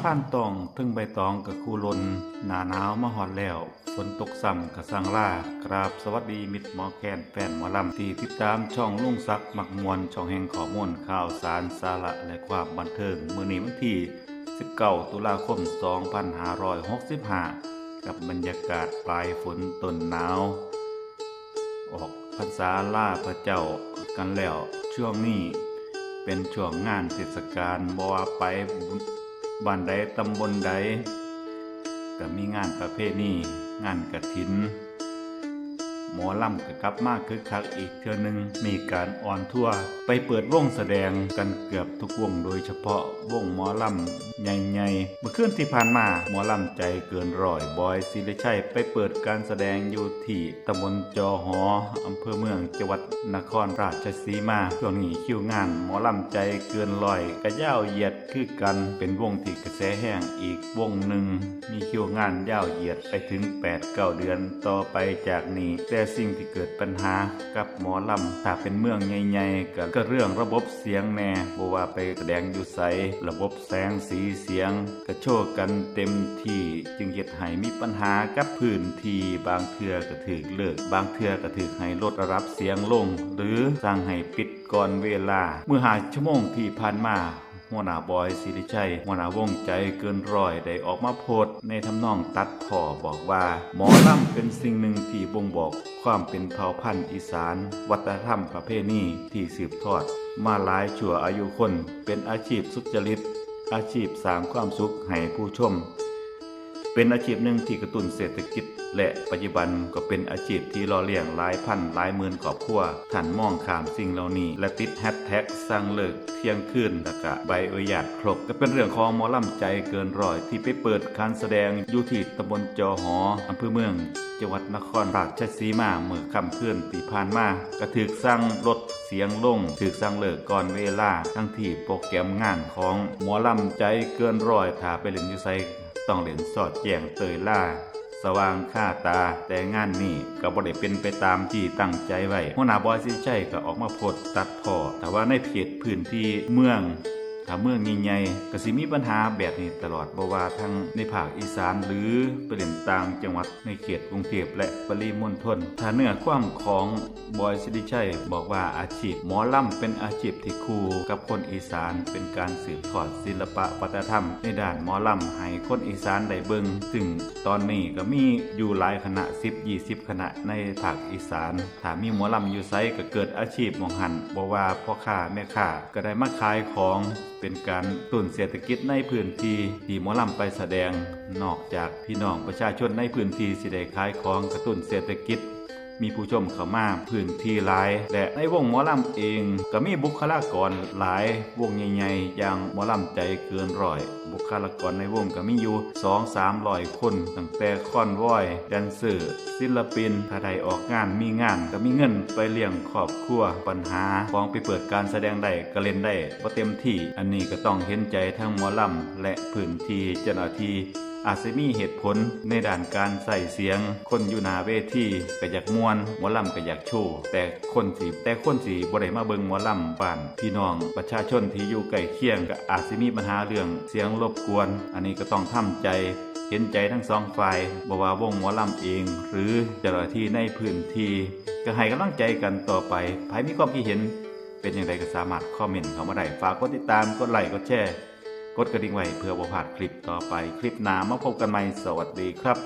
ພານຕອງເທິງໃບຕອງກະຄູຫຼົ່ນ ໜ້າໜາວມາຮອດແລ້ວ ຝົນຕົກຊ້ຳກະສັ່ງລາ. ກະລາບສະຫວັດດີມິດໝໍແຄນ ແຟນໝໍລຳທີ່ຕິດຕາມຊ່ອງລຸງສັກມັກມ່ວນ, ຊ່ອງແຫ່ງຂໍ້ມູນຂ່າວສານ, ສາລະ ແລະ ຄວາມບັນເທີງ. ມື້ນີ້ວັນທີສິບເກົ້າ ຕຸລາຄົມ ສອງພັນຫ້າຮ້ອຍຫົກສິບຫ້າ ກັບບັນຍາກາດປາຍຝົນຕົ້ນໜາວ ອອກພັນສາລາພະເຈົ້າກັນແລ້ວ. ຊ່ວງນີ້ເປັນຊ່ວງງານເທດສະການ, ບໍ່ວ່າໄປບ້ານໃດ ຕຳບົນໃດ ກະມີງານປະເພນີ ງານກະຖິນ. ໝໍລຳກະກັບມາຄຶກຄັກອີກເທື່ອໜຶ່ງ, ມີການອອນທົວໄປເປີດວົງສະແດງກັນເກືອບທຸກວົງ, ໂດຍສະເພາະວົງໝໍລຳໃຫຍ່ໆ. ເມື່ອຄືນທີ່ຜ່ານມາ ໝໍລຳໃຈເກີນຮ້ອຍ ບອຍ ສິລິໄຊ ໄປເປີດການສະແດງຢູ່ທີ່ຕຳບົນຈໍຫໍ ອຳເພີເມືອງ ຈັງຫວັດນະຄອນລາຊະສີມາ. ຊ່ວງນີ້ຄິວງານໝໍລຳໃຈເກີນຮ້ອຍກະຍາວຢຽດຄືກັນ, ເປັນວົງທີ່ກະແສແຮງອີກວົງໜຶ່ງ, ມີຄິວງານຍາວຢຽດໄປເຖິງແປດເກົ້າເດືອນຕໍ່ໄປຈາກນີ້. ແຕ່ສິ່ງທີ່ເກີດບັນຫາກັບໝໍລຳ ຖ້າເປັນເມືອງໃຫຍ່ໆ ກະ ກະເລື່ອງລະບົບສຽງແດ່, ບໍ່ວ່າໄປສະແດງຢູ່ໃສ ລະບົບແສງສີສຽງກະໂຊກັນເຕັມທີ່, ຈຶ່ງເຮັດໃຫ້ມີບັນຫາກັບພື້ນທີ່, ບາງເທື່ອກະຖືກເລີກ, ບາງເທື່ອກະຖືກໃຫ້ລົດລະດັບສຽງລົງ ຫຼື ສັ່ງໃຫ້ປິດກ່ອນເວລາ. ເມື່ອຫ້າຊົ່ວໂມງທີ່ຜ່ານມາ, ຫົວໜ້າບອຍ ສິລິໄຊ ຫົວໜ້າວົງໃຈເກີນຮ້ອຍ ໄດ້ອອກມາໂພສໃນທຳນອງຕັດພໍ້ບອກວ່າ ໝໍລຳເປັນສິ່ງໜຶ່ງທີ່ບົ່ງບອກຄວາມເປັນເຜົ່າພັນອີສານ, ວັດທະນະທຳປະເພນີທີ່ສືບທອດມາຫຼາຍຊົ່ວອາຍຸຄົນ, ເປັນອາຊີບສຸດຈະລິດ, ອາຊີບສ້າງຄວາມສຸກໃຫ້ຜູ້ຊົມ, ເປັນອາຊີບໜຶ່ງທີ່ກະຕຸ້ນເສດຖະກິດ ແລະ ປັດຈຸບັນກໍເປັນອາຊີບທີ່ຫຼໍ່ລ້ຽງຫຼາຍພັນຫຼາຍໝື່ນຄອບຄົວ. ທ່ານມອງຂ້າມສິ່ງເຫຼົ່ານີ້ ແລະ ຕິດແຮັດແທັກສັ່ງເລີກທ່ຽງຄືນ ແລະ ກະໃບອະນຸຍາດຄົບ. ກະເປັນເລື່ອງຂອງໝໍລຳໃຈເກີນຮ້ອຍ ທີ່ໄປເປີດການສະແດງຢູ່ທີ່ຕຳບົນຈໍຫໍ ອຳເພີເມືອງ ຈັງຫວັດນະຄອນລາຊະສີມາ ເມື່ອຄ່ຳຄືນທີ່ຜ່ານມາ, ກະຖືກສັ່ງລົດສຽງລົງ, ຖືກສັ່ງເລີກກ່ອນເວລາ, ທັງທີ່ໂປຣແກຣມງານຂອງໝໍລຳໃຈເກີນຮ້ອຍ ຖ້າໄປຫຼິ້ນຢູ່ໃສ ຕ້ອງຫຼິ້ນສອດແຈ້ງເຕີຍລາ ສະຫວ່າງຄາຕາ, ແຕ່ງານນີ້ກະບໍ່ໄດ້ເປັນໄປຕາມທີ່ຕັ້ງໃຈໄວ້. ຫົວໜ້າບອຍ ສິລິໄຊ ກະອອກມາໂພສຕັດພໍ້, ຖ້າວ່າໃນເຂດພື້ນທີ່ເມືອງ, ຖ້າເມືອງໃຫຍ່ໆ ກະຊິມີບັນຫາແບບນີ້ຕະຫຼອດ, ບໍ່ວ່າທັງໃນພາກອີສານ ຫຼື ໄປຫຼິ້ນຕ່າງຈັງຫວັດ ໃນເຂດກຸງເທບ ແລະ ປະລິມົນທົນ. ຖ້າເນື້ອຄວາມຂອງບອຍ ສິລິໄຊ ບອກວ່າ ອາຊີບໝໍລຳເປັນອາຊີບທີ່ຄູ່ກັບຄົນອີສານ, ເປັນການສືບທອດສິລະປະວັດທະນະທຳໃນດ້ານໝໍລຳໃຫ້ຄົນອີສານໄດ້ເບິ່ງ, ຊຶ່ງຕອນນີ້ກະມີຢູ່ຫຼາຍຄະນະ ສິບ ຊາວຄະນະໃນພາກອີສານ. ຖ້າມີໝໍລຳຢູ່ໃສກະເກີດອາຊີບໝ່ອງຫັ້ນ, ບໍ່ວ່າພໍ່ຄ້າແມ່ຄ້າກະໄດ້ມາຂາຍຂອງ, ເປັນການກະຕຸ້ນເສດຖະກິດໃນພື້ນທີ່ທີ່ໝໍລຳໄປສະແດງ. ນອກຈາກພີ່ນ້ອງປະຊາຊົນໃນພື້ນທີ່ຊິໄດ້ຂາຍຂອງກະຕຸ້ນເສດຖະກິດ, ມີຜູ້ຊົມເຂົ້າມາພື້ນທີ່ຫຼາຍ ແລະ ໃນວົງໝໍລຳເອງກະມີບຸກຄະລາກອນຫຼາຍວົງໃຫຍ່ໆ ຢ່າງໝໍລຳໃຈເກີນຮ້ອຍ, ບຸກຄະລາກອນໃນວົງກະມີຢູ່ສອງສາມຮ້ອຍຄົນ, ຕັ້ງແຕ່ຄອນວອຍ, ແດນເຊີ, ສິນລະປິນ. ຖ້າໄດ້ອອກງານມີງານກະມີເງິນໄປລ້ຽງຄອບຄົວ. ບັນຫາຂອງໄປເປີດການສະແດງໄດ້ກະຫຼິ້ນໄດ້ບໍ່ເຕັມທີ່. ອັນນີ້ກະຕ້ອງເຫັນໃຈທັງໝໍລຳ ແລະ ພື້ນທີ່ເຈົ້າໜ້າທີ່ ອາດຊິມີເຫດຜົນໃນດ້ານການໃຊ້ສຽງ. ຄົນຢູ່ໜ້າເວທີກະຢາກມ່ວນ, ໝໍລຳກະຢາກໂຊ, ແຕ່ຄົນຊິ ແຕ່ຄົນຊິບໍ່ໄດ້ມາເບິ່ງໝໍລຳບ້ານ, ພີ່ນ້ອງປະຊາຊົນທີ່ຢູ່ໃກ້ຄຽງກະອາດຊິມີບັນຫາເລື່ອງສຽງລົບກວນ. ອັນນີ້ກະຕ້ອງທຳໃຈ ເຫັນໃຈທັງສອງຝ່າຍ, ບໍ່ວ່າວົງໝໍລຳເອງ ຫຼື ເຈົ້າໜ້າທີ່ໃນພື້ນທີ່. ກະໃຫ້ກຳລັງໃຈກັນຕໍ່ໄປ. ໃຜມີຄວາມຄິດເຫັນເປັນຈັ່ງໃດກະສາມາດຄອມເມັນເຂົ້າມາໄດ້. ຝາກກົດຕິດຕາມ, ກົດໄລ, ກົດແຊ, ກົດກະດິ່ງໄວ້ ເພື່ອບໍ່ພາດຄລິບຕໍ່ໄປ. ຄລິບໜ້າມາພົບກັນໃໝ່. ສະຫວັດດີຄັບ.